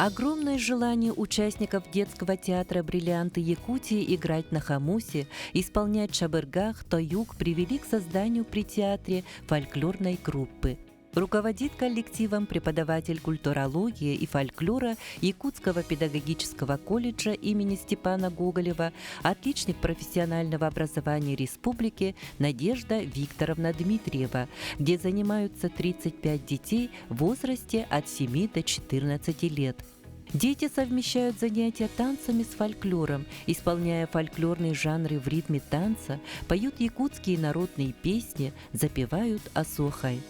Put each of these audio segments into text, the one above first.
Огромное желание участников детского театра «Бриллианты Якутии» играть на хамусе, исполнять шабыргах, тоюк привели к созданию при театре фольклорной группы. Руководит коллективом преподаватель культурологии и фольклора Якутского педагогического колледжа имени Степана Гоголева, отличник профессионального образования республики Надежда Викторовна Дмитриева, где занимаются 35 детей в возрасте от 7 до 14 лет. Дети совмещают занятия танцами с фольклором, исполняя фольклорные жанры в ритме танца, поют якутские народные песни, запевают осохай.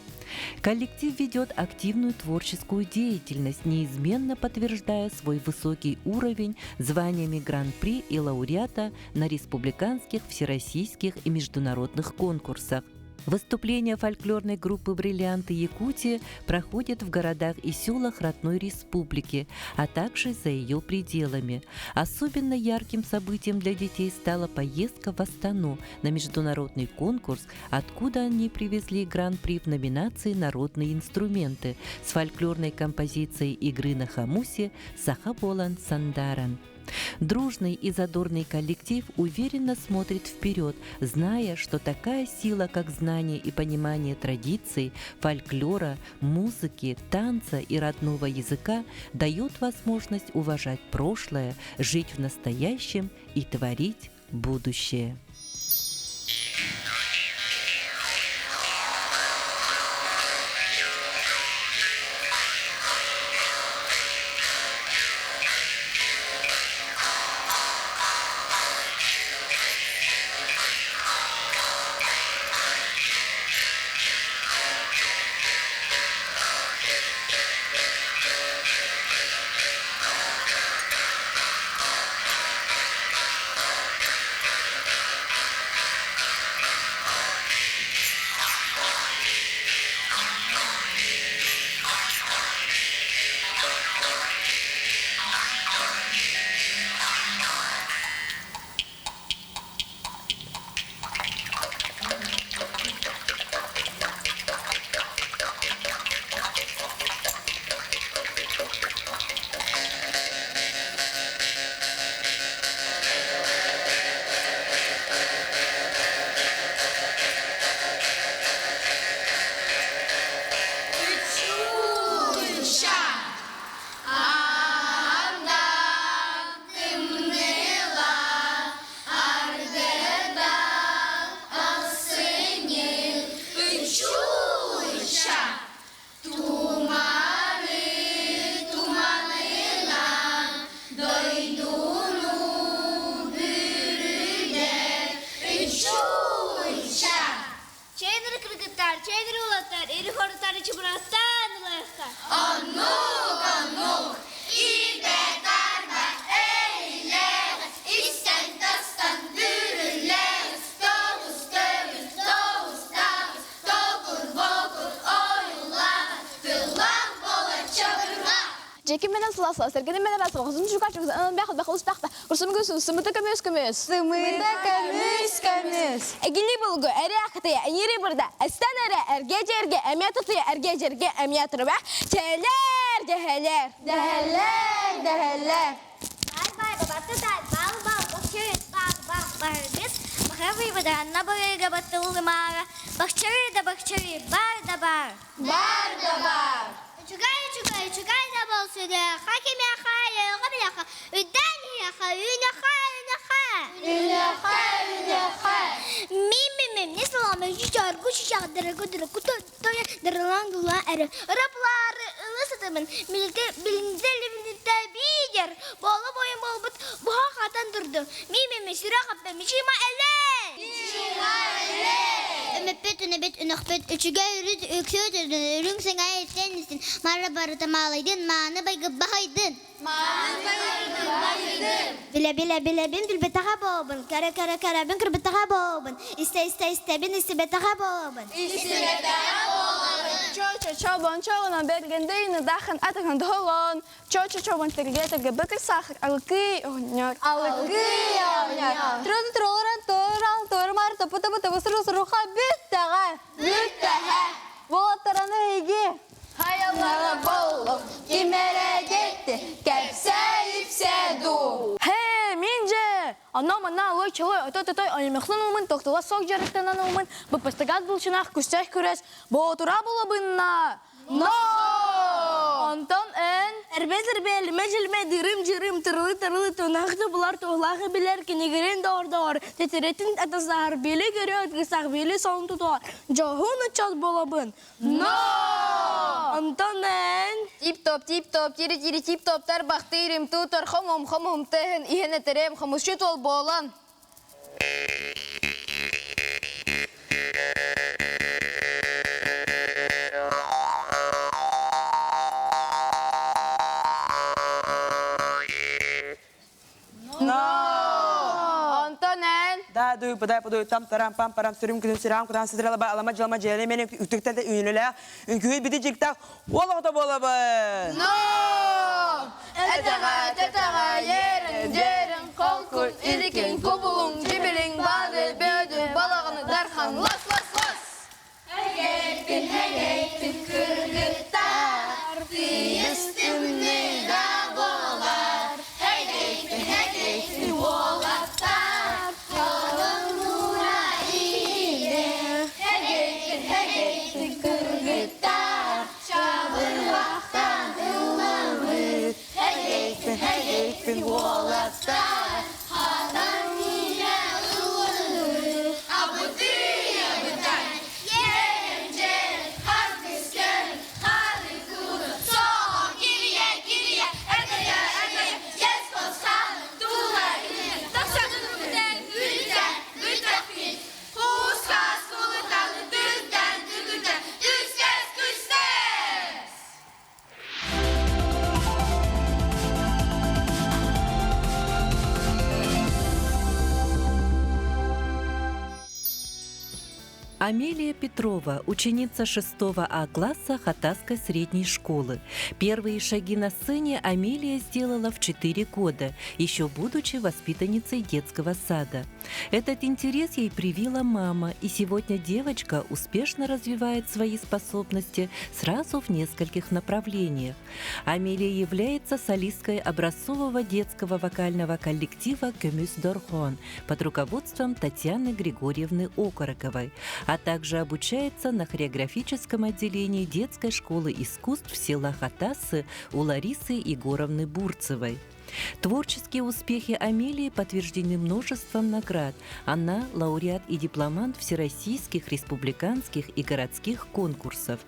Коллектив ведет активную творческую деятельность, неизменно подтверждая свой высокий уровень званиями Гран-при и лауреата на республиканских, всероссийских и международных конкурсах. Выступления фольклорной группы «Бриллианты Якутии» проходят в городах и селах родной республики, а также за ее пределами. Особенно ярким событием для детей стала поездка в Астану на международный конкурс, откуда они привезли гран-при в номинации «Народные инструменты» с фольклорной композицией игры на хамусе «Сахаболан Сандаран». Дружный и задорный коллектив уверенно смотрит вперед, зная, что такая сила, как знание и понимание традиций, фольклора, музыки, танца и родного языка, дает возможность уважать прошлое, жить в настоящем и творить будущее. Үчүча Анда тымныылаах ардыдаах ахсынньы Үчүча Туманы туманынан дойдуну бүрүдэр Үчүча Чэйдэр кыргыттар, чэйдэр уолаттар, iri-хорутар ичи-бырастаан ылыахха. Оннук, оннук, иитэ-тарда эриллэҕит, истэн-тастан бүрүллэҕит, тоҕус төгүл тоҕустаҕыт, токур-бокур ойуулаҕыт, тыллаах буолар чабырҕах. Дьэки менен сыласла, сэргэни менен расла, хосун чука чугас, бях бях устахта, курсум көс, сымыта көмөс көмөс. Сымыта көмүс көмүс. Эгили булгу, эре ахтыя, энири бурда, эстен эре, эрге жерге, эмия тутуя, эрге жерге, эмия турба, челер, дехелер. Дэһэллэр, дэһэллэр. Бай бай бабатыдай, бал бал бахчары бах бах барбис, бахарый баданна барыга баттылымара, бахчары да бахчары, бар да бар. Бар да бар. Үчүгэй үчүгэй үчүгэй да болсуда, хакимяха, йогамяха, үдданияха, үнаха, үнаха. Үнэхэ, үнэхэ. Мим-мим-мим, не сломай, жичар, гучичах, дорогой, дорогой, доролан, дула, эре. Раплары, ылысытымын, милте, билинзели, билинте, бидер. Болу бойын болбут, буха хатан турду. Мим-мим, сира хаппе, мичима эле. Өмөппүт, үнэбит, үнөхпүт, үчүгэй үрүт, үксүт үрүҥ сыҥай истэн истин, мара барыта маалайдын, мааны байгыббахайдын. Биле биле билебин билбетаха болбун, кара кара карабин кырбытаха болбун, исте исте истебин истебетаха болбун. Чо-чо чобон чолонон бергендейни дахын атыгын долон. Чо-чо чобон терге терге быкыр сахар алыкый оҕонньор. Алыкый оҕонньор. Трон тролоран торан тормар топу топу топу сыру сыруха бүттэҕэ. Бүттэҕэ. Буолаттараны эйги. Хайалара боллук, ким эрэ дьикти, Онно-манна алой-чалой, отой-тотой оймохлун ылмын, тохтула сок дьарыктанан ылмын, быппастыгас булчунах күстээх күрэс, боотура булабынна! Но! Онтон эн Эрбэ-сэрбэ, элимэ-дьилимэ, дырым-дьырым, тырылы-тырылы, тунахты булар туһулаах билэр, кинигирин доҕор-доҕор, тэтирэтин атасаһар, били көрө ытгысах, били солун тутуар, дьоһун ыччат буолабын. Но! Онтон эн Тип-топ, тип-топ, тири-тири тип-топ, тарбахтыырым, тутар хомум, хомум, тыһын, иһэн этэрем, хомусчут уол буолан. Онтон эн Да дуй подай подуй там тарам пам парам сүрүм күнүм сүрам кутан сыдыралаба алама дьалама дьиэлэ мени үтүктэн үүнүлээх үҥкүүт бити дьиктах уол оҕото буолабын. Но! Этэҕэ, тэтэҕэ, ериҥ, дьиэриҥ, холкун, иликин, кубулуҥ, дьибилиҥ, баады, бөөдү, балаҕаны, дархан, лас, лас, лас! Хэгейтин, хэгейтин кыргыттар, тыйыс тымныыга буолар. Хэгейтин, хэгейтин уолаттар, халыҥ муура иилэ. Хэгейтин, хэгейтин кыргыттар, чабырҕахтан ылламмыт. Хэгейтин, хэгейтин уолаттар, хатан иилэ ылланыбыт. Абытый, абытай, Амелия Петрова, ученица 6 А класса Хатасской средней школы. Первые шаги на сцене Амелия сделала в 4 года, еще будучи воспитанницей детского сада. Этот интерес ей привила мама, и сегодня девочка успешно развивает свои способности сразу в нескольких направлениях. Амелия является солисткой образцового детского вокального коллектива «Көмүс Дорхон» под руководством Татьяны Григорьевны Окороковой, а также обучается на хореографическом отделении детской школы искусств села Хатасы у Ларисы Егоровны Бурцевой. Творческие успехи Амелии подтверждены множеством наград. Она лауреат и дипломант всероссийских, республиканских и городских конкурсов.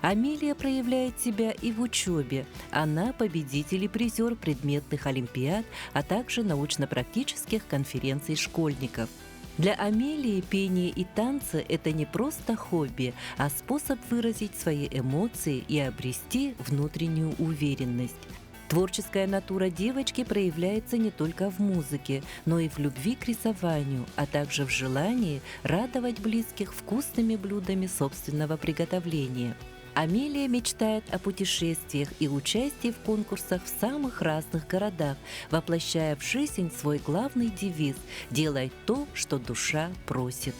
Амелия проявляет себя и в учебе. Она победитель и призер предметных олимпиад, а также научно-практических конференций школьников. Для Амелии пение и танцы – это не просто хобби, а способ выразить свои эмоции и обрести внутреннюю уверенность. Творческая натура девочки проявляется не только в музыке, но и в любви к рисованию, а также в желании радовать близких вкусными блюдами собственного приготовления. Амелия мечтает о путешествиях и участии в конкурсах в самых разных городах, воплощая в жизнь свой главный девиз «Делай то, что душа просит».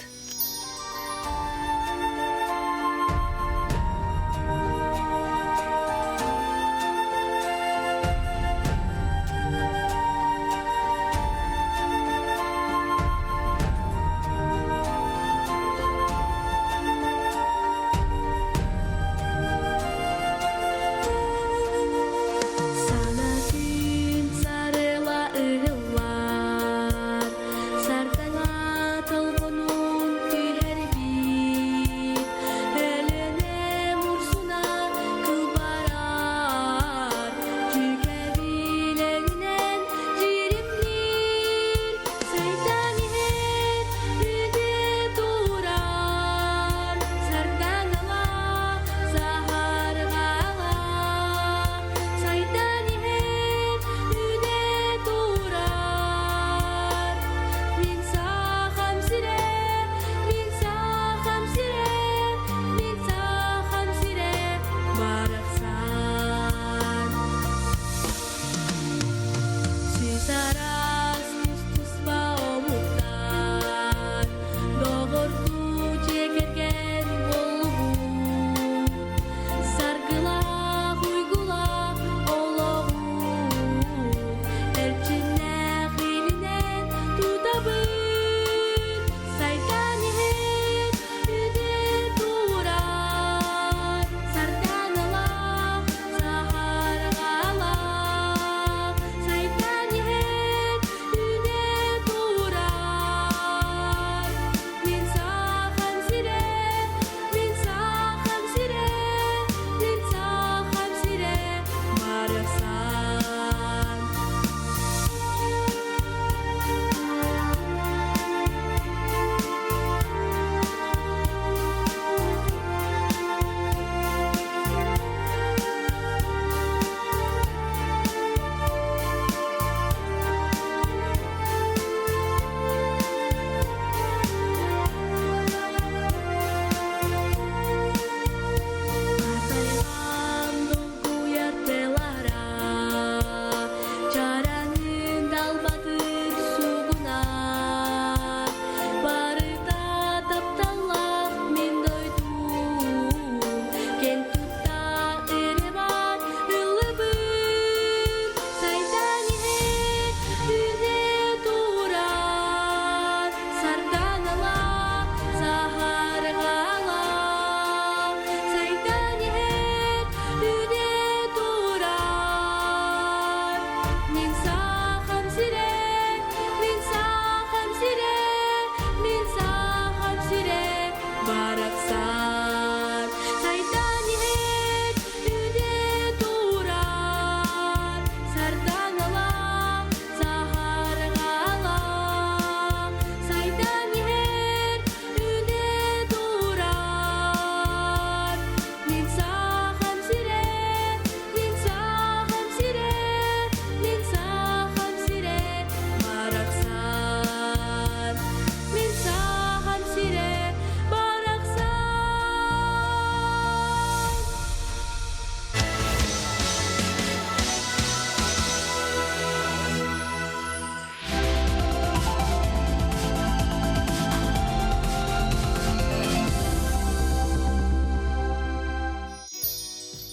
Сана күн сарыла ыһыллар, сардаҥа толбонун.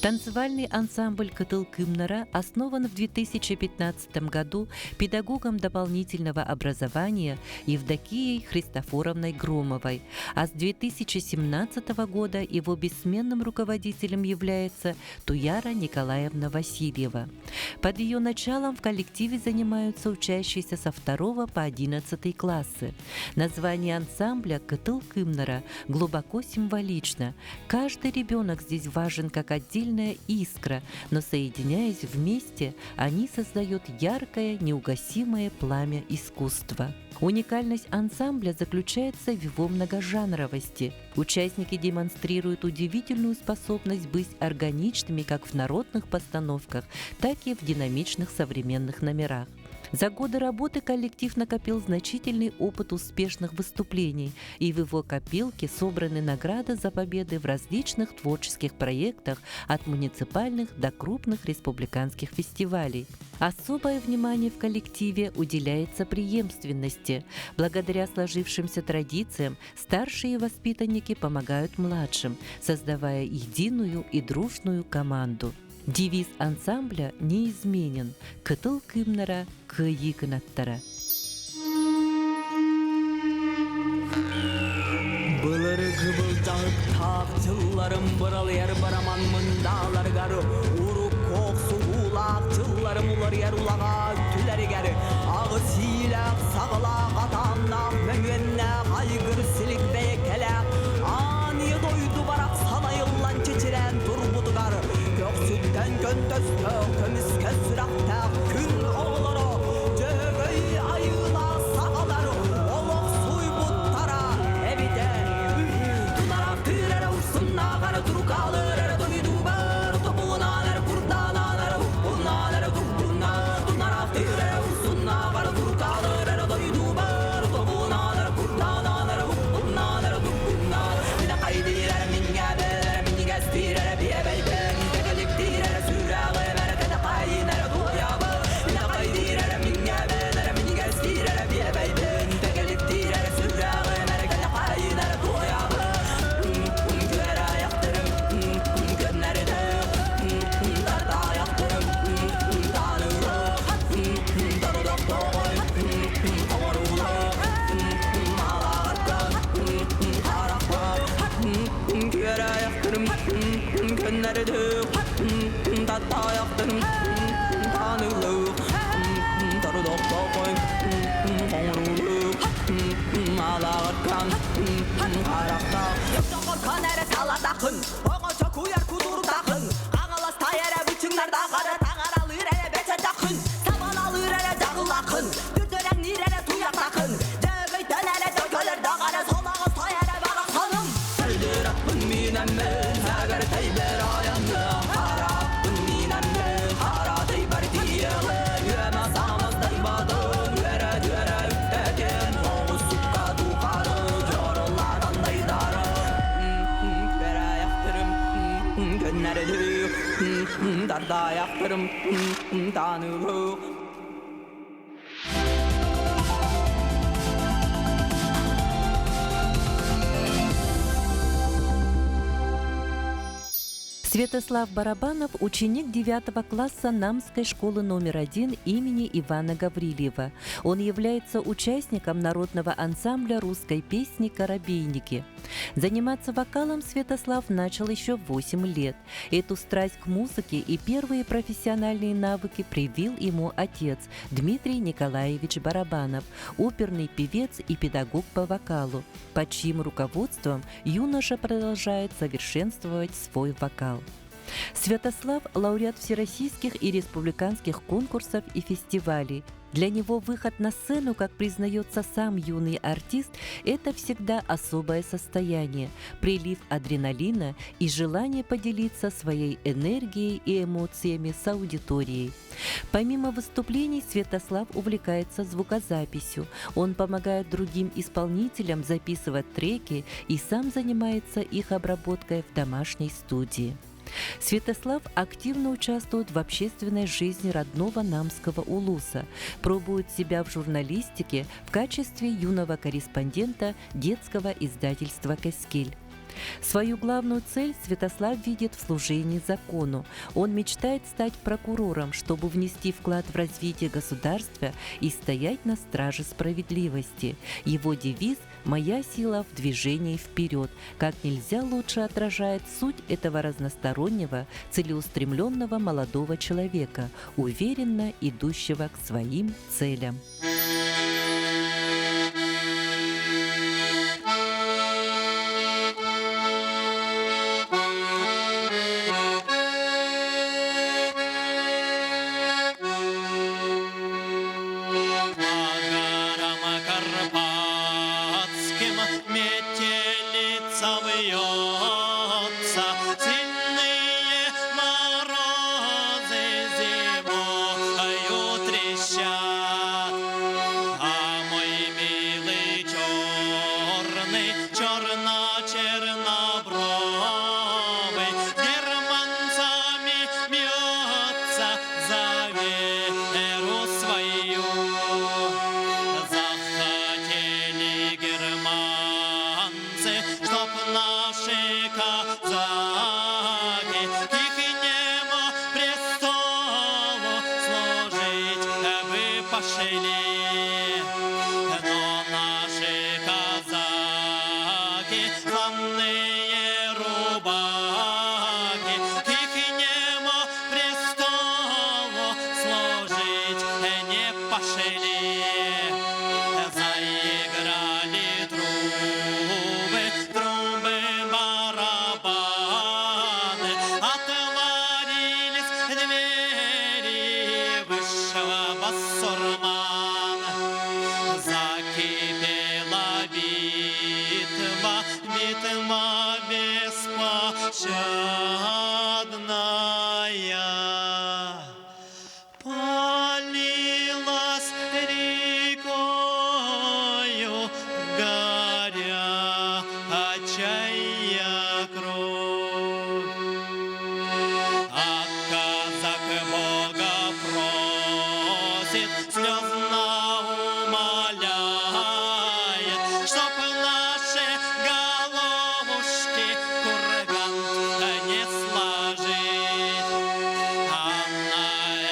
Танцевальный ансамбль «Кытыл Кымнара» основан в 2015 году педагогом дополнительного образования Евдокией Христофоровной Громовой, а с 2017 года его бессменным руководителем является Туяра Николаевна Васильева. Под ее началом в коллективе занимаются учащиеся со 2 по 11 классы. Название ансамбля «Кытыл Кымнара» глубоко символично. Каждый ребенок здесь важен как отдельная искра, но соединяясь вместе, они создают яркое, неугасимое пламя искусства. Уникальность ансамбля заключается в его многожанровости. Участники демонстрируют удивительную способность быть органичными как в народных постановках, так и в динамичных современных номерах. За годы работы коллектив накопил значительный опыт успешных выступлений, и в его копилке собраны награды за победы в различных творческих проектах от муниципальных до крупных республиканских фестивалей. Особое внимание в коллективе уделяется преемственности. Благодаря сложившимся традициям старшие воспитанники помогают младшим, создавая единую и дружную команду. Девиз ансамбля неизменен «Кытыл кымнара, кыйы кынаттара». Былыргы былдьаһыктаах дьылларым быралыйар бараман мындааларыгар урукку охсуһуулаах дьылларым уларыйар улаҕаа өттүлэригэр аҕыс иилээх саҕалаах атааннаах мөҥүөннээх айгыр силик бэйэкэлээх аан ийэ дойду барахсан айыллан чэчирээн турбутугар көхсүттэн көнтөстөөх көмүскэ сүрэхтээх күн оҕолоро Дьөһөгөй айыылаах саҕалар олох суйбуттара эбитэ үһү. Тутараптыыр эрэ урсуннаах эрэ турукаалыыр эрэ дойдубар тобулунаан эрэ курданаан эрэ укпунаан эрэ тургунаан тунараптыыр эрэ урсуннаах эрэ турукаалыыр эрэ дойдубар тобулунаан эрэ курданаан эрэ укпунаан эрэ тургунаан минэхайдиир эрэ минньээбэр эрэ минньигэстиир эрэ биэбэйбин кэтэликтиир эрэ сүүрээҕим эрэ кэтэхайын эрэ туойабын минэхайдиир эрэ минньээбин эрэ минньигэстиир эрэ биэбэйбин кэтэликтиир эрэ сүүрээҕим эрэ кэтэхайын эрэ туойабын күөрэ айахтарым көннөрүнүк тарда айахтарым таанылык торудохтоҕой оҥоруулук маалааҕарган харахпыт күөрэ айахтарым көннөрүнүк тарда айахтарым таанылык торудохтоҕой оҥоруулук маалааҕарган харахтаах Тоҕорхон эрэ саладахын, оҥочо куйар кутурдахын, хаҥаластай эрэ бычыҥнардаах эрэ таҥаралыыр эрэ бэчэтэхин, сабалалыыр эрэ дьаҕылахын, дүрдүрэҥниир эрэ туйахтахын, дьөгөйтөн эрэ дьөкөлөрдөөх эрэ солоҕостой эрэ барахсаным. Сылдыраппын миинэммин, сэгэртэйбэр айанным, хараппын миинэммин, харатыйбар тиийэҕин, үөмэ самастайбатын, үөрэ-дьүөрэ үктэтин, оҕус сукка тухары, дьоруллаатан дайдары. Күөрэ-айахтарым көннөрүлүү, тарда-айахтарым таанылыы. Святослав Барабанов – ученик 9 класса Намской школы номер один имени Ивана Гаврильева. Он является участником народного ансамбля русской песни «Коробейники». Заниматься вокалом Святослав начал еще в 8 лет. Эту страсть к музыке и первые профессиональные навыки привил ему отец Дмитрий Николаевич Барабанов, оперный певец и педагог по вокалу, под чьим руководством юноша продолжает совершенствовать свой вокал. Святослав – лауреат всероссийских и республиканских конкурсов и фестивалей. Для него выход на сцену, как признается сам юный артист, это всегда особое состояние, прилив адреналина и желание поделиться своей энергией и эмоциями с аудиторией. Помимо выступлений, Святослав увлекается звукозаписью. Он помогает другим исполнителям записывать треки и сам занимается их обработкой в домашней студии. Святослав активно участвует в общественной жизни родного Намского улуса, пробует себя в журналистике в качестве юного корреспондента детского издательства «Каскель». Свою главную цель Святослав видит в служении закону. Он мечтает стать прокурором, чтобы внести вклад в развитие государства и стоять на страже справедливости. Его девиз «Моя сила в движении вперед» как нельзя лучше отражает суть этого разностороннего, целеустремленного молодого человека, уверенно идущего к своим целям. Карпатским метелица вьется, Сильные морозы зимою трещат. А мой милый черный, черно-чернобровый, С германцами бьется за веру свою. Захотели германцы, чтоб наши казаки к ихнему престолу служить бы пошли. Но наши казаки, славные рубаки, к ихнему престолу служить не пошли. Заиграли трубы, трубы барабаны, Отворились двери высшего басурмана. Закипела битва, битва беспощадная. Полилась рекою горячая кровь. А казак Бога просит, слезно умоляет, чтоб наши головушки курган не сложить. А на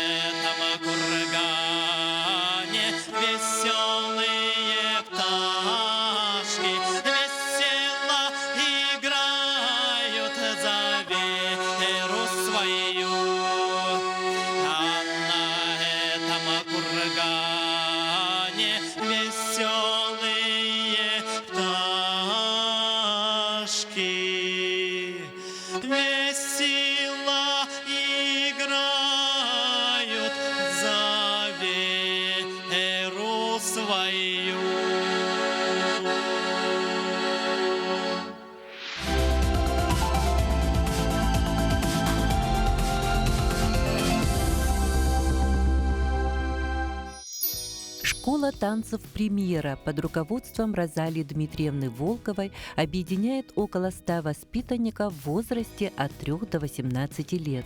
этом кургане веселые пташки весело играют за веру свою. А на этом кургане веселые пташки весело играют за веру свою. Школа танцев «Премьера» под руководством Розалии Дмитриевны Волковой объединяет около 100 воспитанников в возрасте от 3 до 18 лет.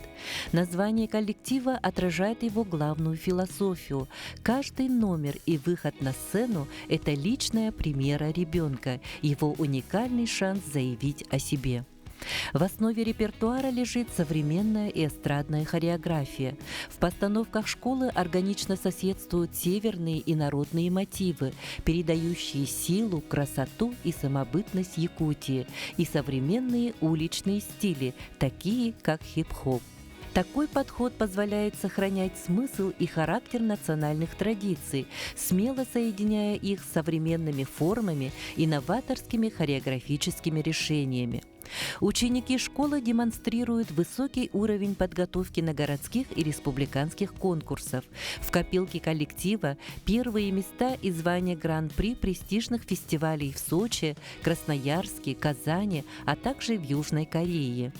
Название коллектива отражает его главную философию. Каждый номер и выход на сцену – это личная премьера ребенка, его уникальный шанс заявить о себе. В основе репертуара лежит современная и эстрадная хореография. В постановках школы органично соседствуют северные и народные мотивы, передающие силу, красоту и самобытность Якутии, и современные уличные стили, такие как хип-хоп. Такой подход позволяет сохранять смысл и характер национальных традиций, смело соединяя их с современными формами и новаторскими хореографическими решениями. Ученики школы демонстрируют высокий уровень подготовки на городских и республиканских конкурсах. В копилке коллектива первые места и звания Гран-при престижных фестивалей в Сочи, Красноярске, Казани, а также в Южной Корее.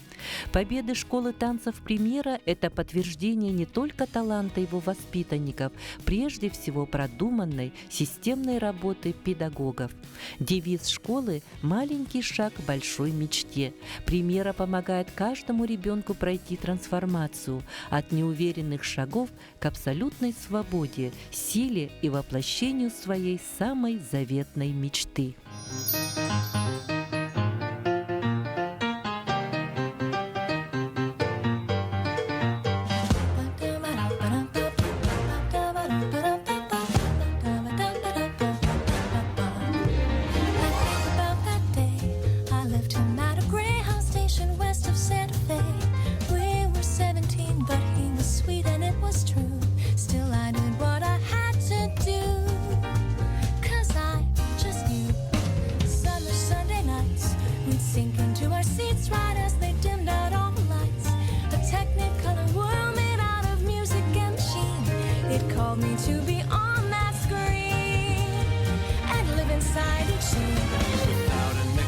Победы школы танцев «Премьера» – это подтверждение не только таланта его воспитанников, прежде всего продуманной, системной работы педагогов. Девиз школы «Маленький шаг к большой мечте». Премьера помогает каждому ребенку пройти трансформацию от неуверенных шагов к абсолютной свободе, силе и воплощению своей самой заветной мечты.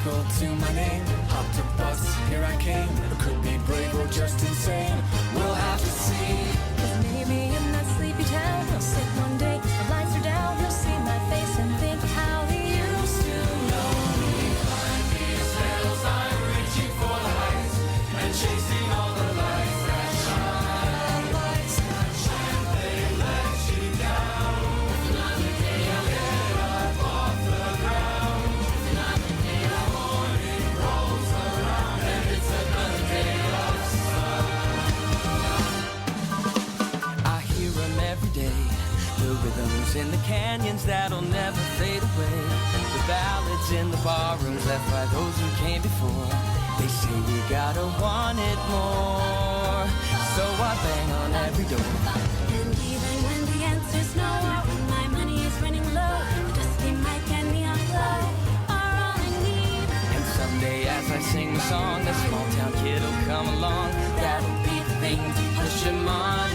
nickel to my name. Hopped a bus, here I came. Could be brave or just insane. We'll have to see. 'Cause maybe in that sleepy town, he'll sit one day, the lights are down, he'll see my face and think how he used to know me. Climb these hills, I'm reaching for the heights and chasing all the lights that shine. Lights that shine, they let you down. Another day I'll get up off the ground. Another day the morning rolls around and it's another day of sun. I hear 'em every day. The rhythms in the canyons that'll never fade away. The ballads in the barrooms left by those who came before. They say you gotta want it more. So I bang on every door. And even when the answer's no, or when my money is running low, the dusty mic and neon glow are all I need. And someday as I sing the song, a small town kid'll come along. That'll be the thing to push him on.